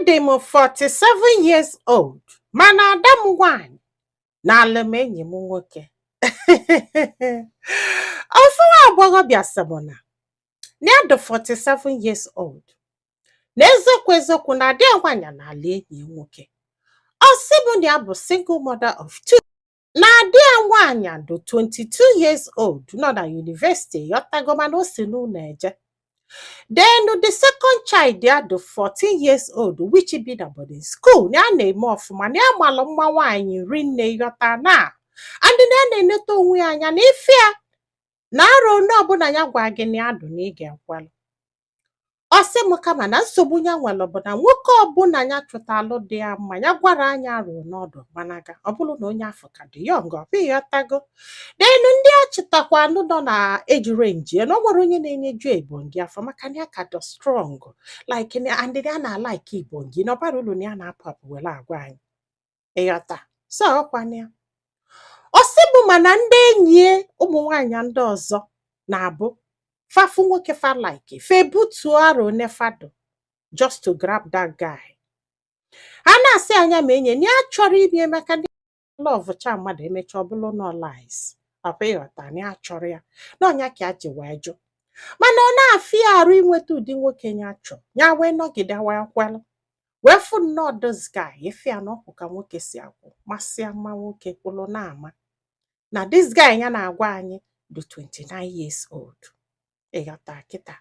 Adị m 47 years old, mana ada m nwaanyị na-alụ m enyi m nwoke. Ofu nwa agbọghọbịa sị m na ya dị 47 years old, na eziokwu eziokwu, na ada ya nwaanyị na-alụ enyi ya nwoke. Ọ sị m na ya bụ single mother of two, na ada ya nwaanyị dị 22 years old, nọ na university, yọtago, mana o si n'ụlọ eje. Then the second child ya dị 14 years old, which bi na boarding school, na ya na-eme ọfụma, na ya malụ mma nwaanyị rinne, yọta na and na ya na-eneta onwe ya anya, na ife ya na arọ one ọbụla ya gwa gị na ya dụ na ị ga-ekwelụ. Ọ sị m kama na nsogbu ya nwere bụ na nwoke ọbụla ya chụtalụ dị ya mma, ya gwara anya arụ n'ọdụ gbanaga, ọ bụrụ na onye afọ ka dị young, ọ bụ ịghọtago. Then ndị a chịtakwanụ nọ na age range ya, na ọ nwere onye na-enyeju ebongi afọ, maka na ya ka dị strong like and ya na-alike ibongi, na ọbara uru na ya na-apụ apụ were agwa anyị, ịghọta. So ọkwana ya, ọ sị bụ mana ndị enyi ya ụmụ nwaanyị ndị ọzọ na-abụ fafu nwoke fa like, fe butuo aro one fado just to grab that guy. Ha na-asị anya ma enyi na ya chọrọ ime maka ndị love cha mmadụ, emecha ọ bụrụ na lies ọkwa, ịghọta, na ya chọrọ ya na ọnya ka ya ji wee jụ. Mana ọ na-afịa ya arụ inweta ụdị nwoke ya chọọ. Ya wee nọgide wee kwelụ, wee fụ nnọọ this guy, ife ya na ọkwụ ka nwoke si akwụ masịa mma, nwoke kwụlụ na-ama na this guy ya na-agwa anyị dị 29 years old, ịghọta kịta.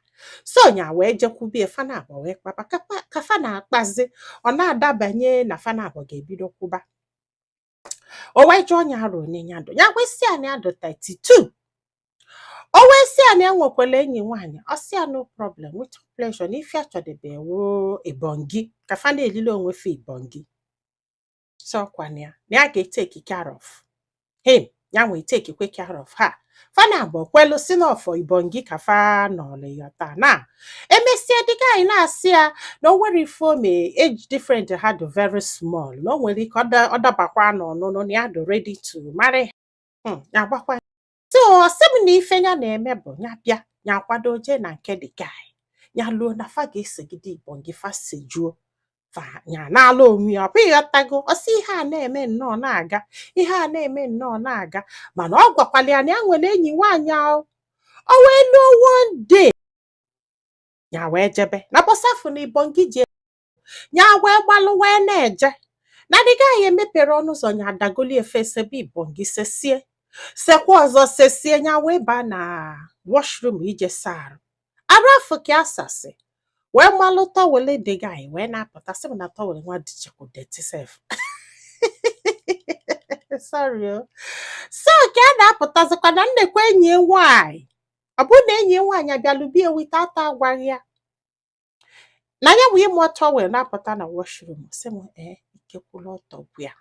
So nya wee jekwubie fana abụọ wee kpaba ka fa na-akpazi, ọ na-adabanye na fana abụọ ga-ebido kwụba. O wee jụọ nya arụ one ya dụ, ya wee sị ya na ya dụ 32. O wee sị ya na ya nwekwara enyi nwaanyị. Ọ sị ya no problem, with pleasure, na ife achọdebe wo ibongi ka fa na-elile onwe fa ibongi. So ọkwana ya na ya ga-etake care of him, ya nwee take kwe care of her. Fa na abụọ kwelu si n'ọfọ ibongi ka fa nọọlụ ya taa. Na emesịa, dịka anyị na-asị ya na o nwere ife ome, age different ha dị very small, na o nwere ike ọ dabakwa n'ọnụnụ, na ya dị ready to marry. Ya gbakwa. So ọ sị m na ife ya na-eme bụ ya bịa, ya kwado jee na nke the guy, ya luo na fa ga-esegide ibongi, fa sejuo fa, ya na-ala onwe ya. Ọ bụ ịghọtago. Ọ sị ihe a na-eme nnọọ na-aga, ihe a na-eme nnọọ na-aga, mana ọ gwakwala ya na ya nwere enyi nwaanyị ahụ. O wee luo one day, ya wee jebe na bọsafụ na ibongi ji, ya wee gbalụ wee na-eje na the guy emepere ọnụ ụzọ, ya adagoli efe sebe ibongi, sesie, sekwa ọzọ, sesie. Ya wee baa na washroom ije saa arụ, arụ afọ ka asasị wee malụ towel the guy wee na-apụta. Sị m na towel nwa dịchakwa dirty sef, sorry o. So ka a na-apụtazikwa na nnekwa enyi ya nwaanyị, ọ bụrụ na enyi ya nwaanyị abịalụ bie wite ata agwaghị ya na ya bụ ịmụ towel na-apụta na washroom. Sị m ee, ike kwụrụ ọtọ bụ ya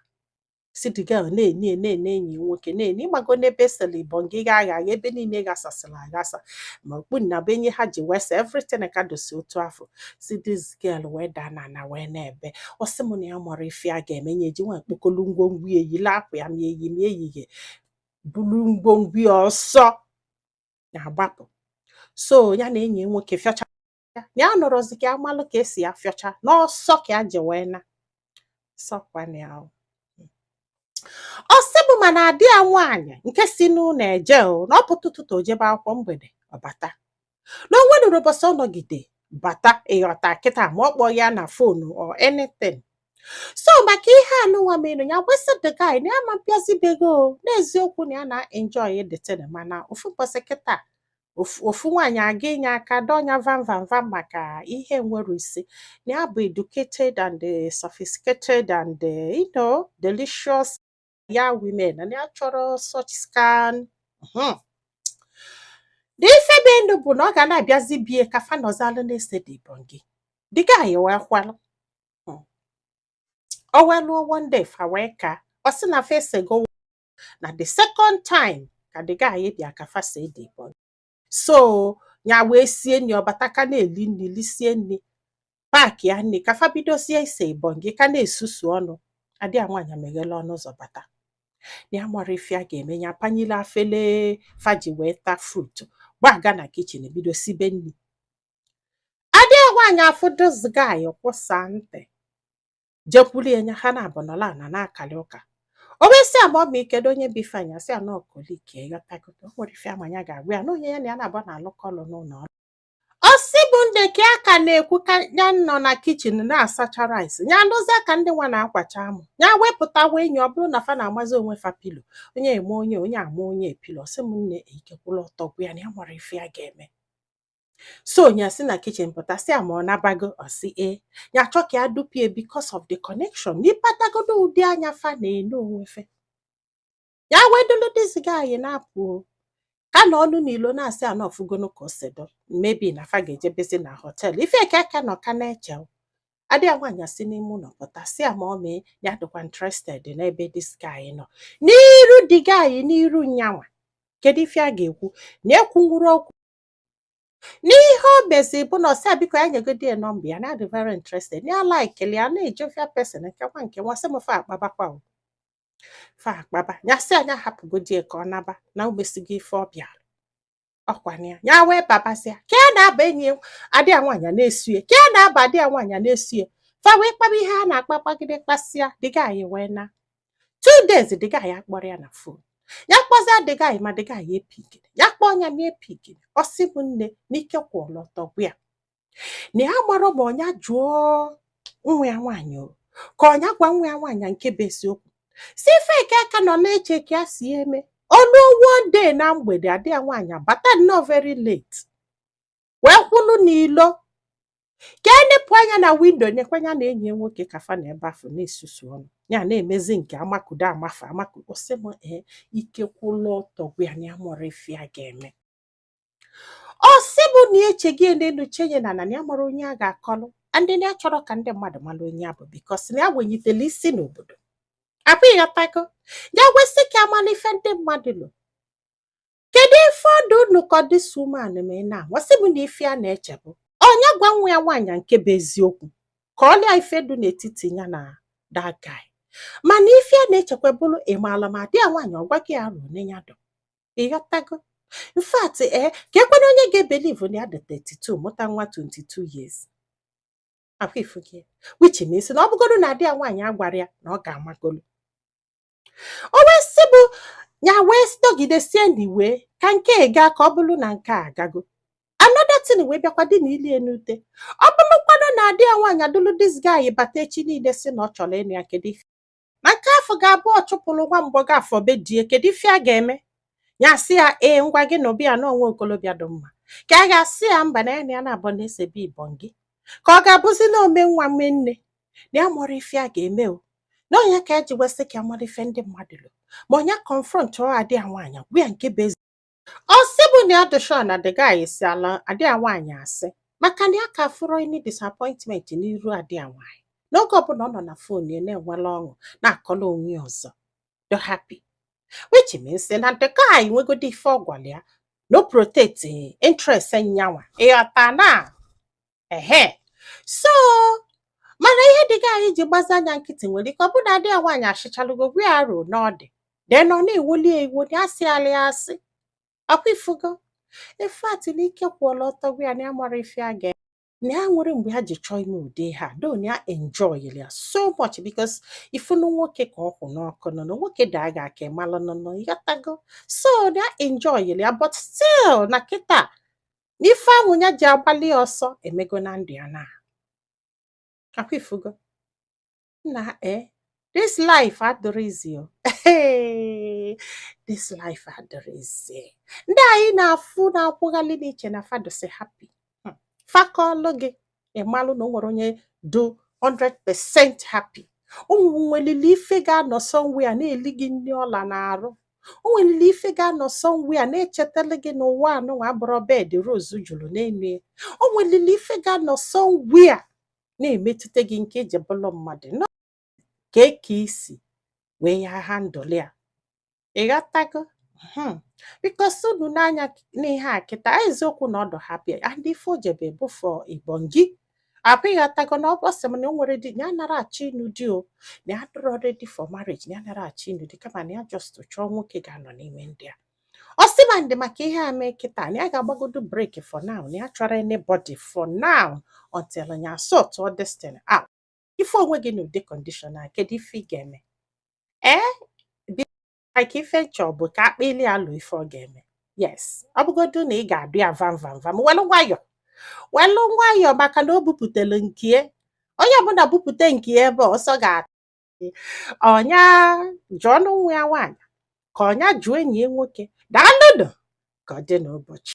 si the girl na-eni na-ene enyi nwoke na-eni ịgbago n'ebe esele ibongi ga agha agha, ebe niile ghasasịrị aghasa, ma okpu na be enyi ha ji wee sị everything ka dosi otu afọ. Si this girl wee daa na ana wee na-ebe. Ọ sị m na ya mara ife a ga-eme, ya eji nwa mkpokolu ngwongwo ya, eyila akwa ya ma eyi ma ehihie, buru ngwongwo ya ọsọ na-agbapụ. So ya na enyi ya nwoke fịọcha ya, na ya nọrọzi ka amalụ ka esi afịọcha n'ọsọ ka ya ji wee na sọkwana ya o. Ọ sị bụ mana adị ya nwaanyị nke si n'ụlọ eje o, na ọ pụta ụtụtụ ojebe akwụkwọ, mgbede ọ bata, na o nwenụrụ ụbọchị ọ nọgide bata, ịghọta kịta, ma ọ kpọọ ya na phone or anything. So maka ihe anụnwa mere, ya gwesị the guy na ya ma bịazibego o, n'eziokwu na ya na-enjoy the thing, mana ofu ụbọchị kịta, ofu nwaanyị aga inye aka dọnya vam vam vam maka ihe nwere isi, na ya bụ educated and sophisticated and delicious ya women, na ya chọrọ such scan. The ife be ndụ bụ na ọ ga na-abịazi bie ka fa nọzalụ na-ese dị ibongi. The guy wee kwalụ. O wee lụọ one day, fa wee ka ọ sị na fa esego, na the second time ka the guy bịa ka fa see dị ibongi. So ya wee sie nri, ọbata ka na-eli nri, lisie nri, paaki ya nri, ka fa bidozie ise ibongi, ka na-esusu ọnụ, adị ya nwaanyị meghele ọnụ ụzọ bata. Na ya mara ife a ga-eme, ya panyere afele fa ji wee taa fruit, gbaga na kitchen bido sibe nri. Adị ya nwaanyị afụ this guy kwụsa ntị. Jekwulie ya, ha na-abụ nọla ana na-akali ụka. O wee sị ya ma ọ bụ kedu onye bụ Ifeanyị. Asị ya na ọkolike ịghọtago, o nwere ife ama ya ga-agwa ya na onye ya na ya na-abụ na-alụkọ ọlụ n'ụlọ ọrụ. Ọ sị bụ nne ka ya ka na-ekwu ka ya nọ na kitchen na-asacha rice, ya alụzie ka ndị nwa na-akwacha amụ, ya wepụta wee enyi. Ọ bụrụ na fa na-amazi onwe fa pillow, onye eme onye, onye ama onye pillow. Ọ sị m nne, ikekwula ọtọ gwa ya na ya nwere ife ya ga-eme. So ya si na kitchen pụta, sị ya ma ọ nabago. Ọ sị ee. Ya chọ ka ya dupie because of the connection n'ịkpatagodo ụdị anya fa na-ene onwe fe. Ya wee dulu this guy na-apụ o. Ka na ọnụ n'ilo na-asị ana ọfụgono ka o si do maybe na fa ga-ejebezi na hotel. Ife ka aka nọ ka na-eche o. Adị ya nwaanyị si n'ime ụlọ pụta, sị ya ma ọ mee ya dịkwa interested n'ebe this guy nọ n'iru the guy, n'iru nyanwa. Kedu ife a ga-ekwu na ekwunwuru okwu n'ihe o mezi bụ na ọsị a biko ya nyegodi ya nọmba ya, na adị very interested, ya like ya na-ejofia person nke nwa nke nwa. Sị m fa akpabakwa o, fa akpaba. Ya sị anya hapụgodi ya ka ọ naba na omesigo ife ọ bịara ọkwana ya. Ya wee babazịa ka ya na-aba enyi ya, adị ya nwaanyị na-esu ya, ka ya na-aba adị ya nwaanyị na-esu ya. Fa wee kpaba ihe a na-akpa, kpagide kpasịa, the guy wee na 2 days the guy akpọrọ ya na phone. Ya kpọzia the guy, ma the guy epikiri ya, kpọọ ya ma epikiri. Ọ sị bụ nne, n'ike kwụrụ ọtọ gwa ya na ya gbara ma ọnya jụọ nwa ya nwaanyị o, ka ọnya gwa nwa ya nwaanyị nke bụ eziokwu. Si ife ka aka nọ na-eche ka ya si eme olu. One day na mgbede, adị ya nwaanyị bata nnọọ very late, wee kwụlụ n'ilo ka enepụ anya na window, nekwanya na enyi ya nwoke ka fa na ebe afọ na-esusu ọnụ ya na-emezi nke amakudo amafe amakudo. Sị m ee, ike kwụlụ ọtọ gwa ya na ya mụrụ ife ya ga-eme. Ọ sị bụ na eche gị n'elu chenye na na ya mara onye a ga-akọlụ ndị na ya chọrọ ka ndị mmadụ mara onye ya bụ, because na ya wenyitele isi n'obodo abụ. Ịghọtago? Ya wesị ka amala ife ndị mmadụ lụ. Kedu ife ọdụ unu ka this woman mee na wasị bụ na ife a na-eche bụ onye gwa nwa ya nwaanyị nke bụ eziokwu, ka ọ lịa ife dị n'etiti ya na that guy. Mana ife a na-echekwa bụrụ ịmaala ma di ya nwaanyị ọ gwa gị arụ one ya dọ. Ịghọtago? In fact, ee, ka ekwena onye ga-ebelieve na ya dị 32 mụta nwa 22 years akwa ifu gị, which means na ọ bụgodu na di ya nwaanyị agwara ya na ọ ga-amagolu. O wee sị bụ ya wee nọgidesie n'iwe ka nke gaa, ka ọ bụrụ na nke a agago. Another thing wee bịakwa dị na ilie n'ute, ọ bụrụkwanụ na di ya nwaanyị adụlụ this guy bata echi niile sị na ọ chọrọ ịnụ ya, kedu ife na nke afọ ga-abụ? Ọ chụpụrụ nwa mgbọgọ afọ be die, kedu ife a ga-eme? Ya sị ya ee, ngwa gị na obi ya na onwe okolobịa dị mma, ka a ga-asị ya mba na ya na ya na-abụ na-esebe ibọn gị, ka ọ ga-abụzi na ome nwa mme nne na ya mụrụ ife a ga-eme o. Na onye ka eji wesị ka mara ife ndị mmadụ lụ, ma onye confront ọ adị ya nwaanyị gwa ya nke bụ ezi. Ọ sị bụ na ya dị sure na the guy si ala adị ya nwaanyị asị, maka na ya ka fụrụ any disappointment n'iru adị ya nwaanyị. N'oge ọbụla ọ nọ na phone ya na-enwela ọṅụ, na-akọla onwe ya ọzọ dị happy, which means na the guy nwegodi ife ọ gwara ya no protect interest nyanwa. Ịghọta na ehe? So mana ihe dị anyị ji gbazi anya nkịtị, nwere ike ọ bụ na adị ya nwaanyị achịchalugo gwa ya arụ na ọ dị then ọ na-ewuli ya ewu na asị alị ya asị ọkwa ifugo. In fact, n'ike kwụọla ọtọ gwa ya na ya mara ife a ga na ya nwere mgbe ha ji chọọ ime ụdị ha do na ya enjoy ya so much, because ifunu nwoke ka ọ kwụ n'ọkụ nọ na nwoke daa gị aka ịmalụ nọ nọ. Ịghọtago? So na ya enjoy ya, but still na kịta na ife ahụ ya ji agbalị ya ọsọ emego na ndụ ya na akwa ifugo na this life adịrọ easy o. This life adịrọ easy. Ndị anyị na-afụ na-akwụghalị n'iche na fadosi happy. Fakọlụ gị ịmalụ na o nwere onye do 100% happy. O nwelili ife ga-anọ somewhere na-eli gị nri ọla na-arụ. O nwelili ife ga-anọ somewhere na-echetala gị n'ụwa anụnwa abụrọ bed rose juru n'elu ya. O nwelili ife ga-anọ somewhere na-emetụta gị nke eji bụlụ mmadụ nọ ka ka isi wee ya handle ya. Ịghọtago? Because unu n'anya n'ihe a kịta, eziokwu na ọ dụ happy and ife o jebe bụ for ibongi abụ. Ịghọtago? Na ọ sị m na o nwere di na ya nara achọ ịnụ di o, na ya adịrọ ready for marriage, na ya nara achọ ịnụ di, kama na ya just chọọ nwoke ga-anọ n'ime ndị a. Ọ sị ma ndị maka ihe a mee kịta na ya ga-agbagodo break for now, na ya chọrọ anybody for now until ya sort all this thing out. Ife onwe gị n'ụdị condition a, kedu ife ị ga-eme? Ee, like ife nchọ bụ ka akpịlị alụ ife ọ ga-eme. Yes, ọ bụgodu na ị ga-adụ ya vam vam vam, welụ nwayọ, welụ nwayọ, maka na o bupụtelu nke onye ọbụla bupụte nke ebe ọsọ ga-ata ọnya. Jụọ ọnụ nwa ya nwaanyị ka ọnya jụọ enyi ya nwoke. Daalụnụ, ka ọ dị n'ụbọchị.